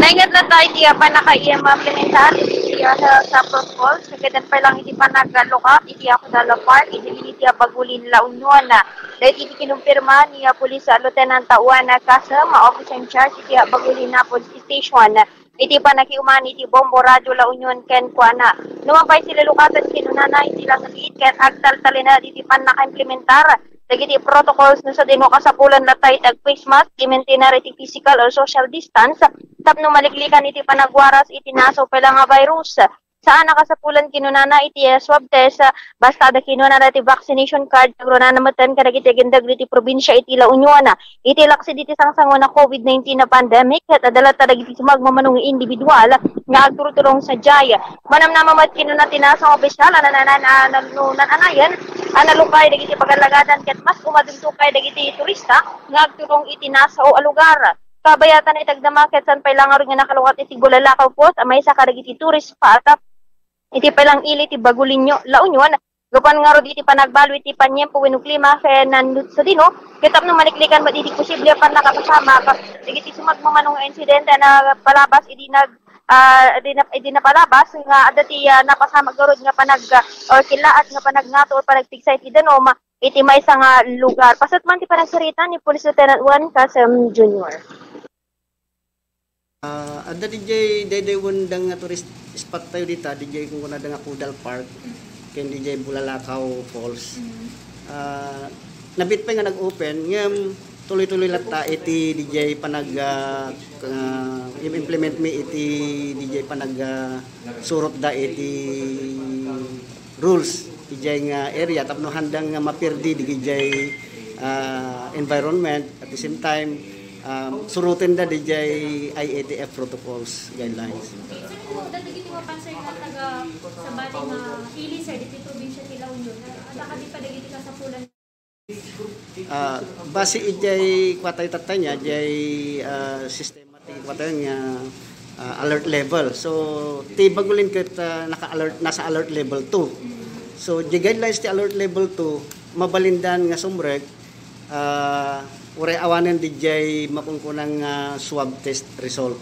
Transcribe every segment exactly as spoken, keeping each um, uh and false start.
Naingat latta iti, ah, pannakaimplementar iti, ah, health, ah, protocols, kagiddan pay lang iti panaglukat iti, ah, Kudala Park, iti, iti, ah, Bagulin, La Union. Daydi ti kinumpirma ni, ah, Police, ah, Lieutenant, ah, Juan, ah, Casem, ah, officer in charge iti, ah, Bagulin, ah, Police Station. Iti pannakiuman iti Bombo Radyo La Union kenkuana. Numan pay sililukatan kinunana iti langit ket agtaltalina iti pannakaimplementar dagiti protocols no sadino kasapulan latta iti ag-face mask, i-maintainer iti physical or social distance, tapno maliklikan iti panagwaras iti nasaw pay la nga virus. Saan a kasapulan kinunana iti, ah, swab test, ah, basta adda kinunana iti vaccination card, agrunana metten kadagiti agindeg diti probinsia iti La Union. Iti laksid iti sangsango na COVID nineteen a pandemic, ket adda latta dagiti sumagmamano nga individual nga agturturong sadiay. Manamnama met kinuna ti Nassau official a nananan a nan-, no nan-anayen a nalukay dagiti pagallagadan ket mas umadunto pay dagiti turista nga agturong iti Nassau a lugar. Kabayatan iti agdama ket saan pay la ngarud nga nakalukat iti Bulalakaw Falls a maysa kadagiti tourist spot iti pay lang ili ti Bagulin, La Union, gapuan ngarud iti panagbalu iti paniempo wenno klima ken nan sadino, ket tapno maliklikan met iti posible a pannakapasamak dagiti sumagmamano nga insidente a napalabas idi nag-, ah, idi nap-, idi napalabas nga adda ti, ah, napasamak ngarud nga panag-, ah, or kilaat nga panagngato or panagpigsa iti danum iti maysa nga lugar. Paset man ti panagsarita ni Police Lieutenant Juan Casem Junior. Ah, adda D J daydaywenda nga tourist spot tayo dita, D J kung kunada nga Kudal Park, ken D J Bulalakaw Falls. Ah, nabit pay nga nag-open, ngem tuloy-tuloy latta iti D J panag, ah, ah, im-implement mi iti D J panag, ah, surot da iti rules ijay nga area tapno handang nga mapirdi di ijay, ah, environment. At the same time, um, suruten da di ijay I A T F protocols, guidelines. Sir, kung dati giti mapansin nga taga sabali nga ili, sir, diti probinsya ti La Union, adda kadi pa dagiti kasapulan? Ah, base ijay kuwatay tattay niya, ijay, ah, sistema ti kuwatay nga, ah, alert level. So, ti Bagulin ket, ah, naka-alert, nasa alert level two. So, di guidelines ti alert level two, mabalindan nga sumrek, ah, uray awanen dijay makunkunang, ah, swab test result.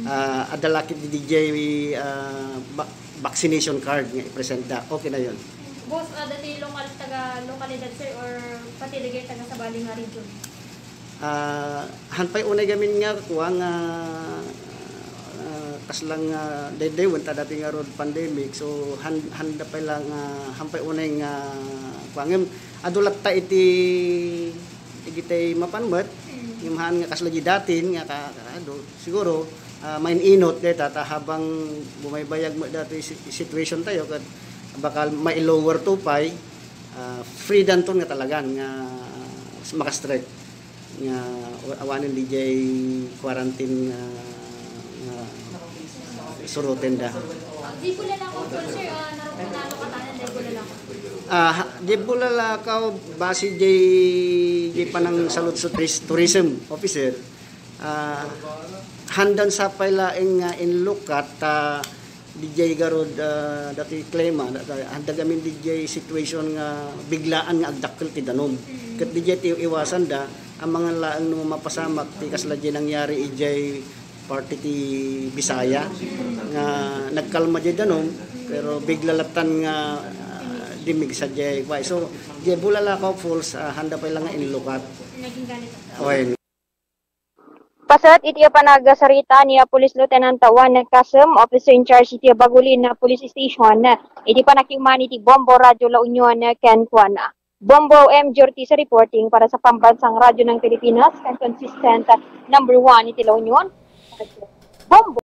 Ah, adda la ket dijay, ah, ba-, vaccination card nga ipresenta. Okay na yon. Boss, ah, dati lokal, taga lokalidad, sir, or pati dagiti taga sabali nga region? Ah, han pay unay gamin nga kuwa nga, ah, kasla nga daydaywen ta dati ngarud pandemic, so han-, handa pay la nga, han pay unay nga kuwa. Ngem adu latta iti, iti mapan met, ngem han nga kasla di datin nga ka-, ka-, adu. Siguro, ah, maininot dayta ta habang bumaybayag met dati si-, situation tayo, ket bakal mai-lower to pay, ah, free danton nga talagan nga maka-strict nga awanen dijay quarantine nga, nga suruten da. Di Bulalakaw Falls, sir, ah, naru-, nalukatan di Bulalakaw? Ah, ha-, di Bulalakaw, base di, di panangsaludsod turis-, tourism officer, ah, handan sa pay laeng nga inlukat, ah, dijay garud, ah, dati klima, da-, da-, handa gamin dijay situation nga biglaan nga agdakkel ti danum. Ket dijay ti iwasan da, amangan laeng no mapasamak ti kasla dijay nangyari ijay parte ti Bisaya nga nagkalma dijay danum, pero bigla lattan nga, ah, dimigsa dijay kuwa. So, dijay Bulalakaw Falls, ah, handa pay la nga inlukat. Naging ganito. Wen. Paset iti panagsarita ni, ah, Police Lieutenant Juan Casem, Officer in Charge iti Bagulin, ah, Police Station, iti panakiuman iti Bombo Radyo La Union, ah, kenkuana. Bombo M J Ortiz reporting para sa Pambansang Radyo ng Pilipinas, ang consistent, ah, number one iti La Union. Bombo.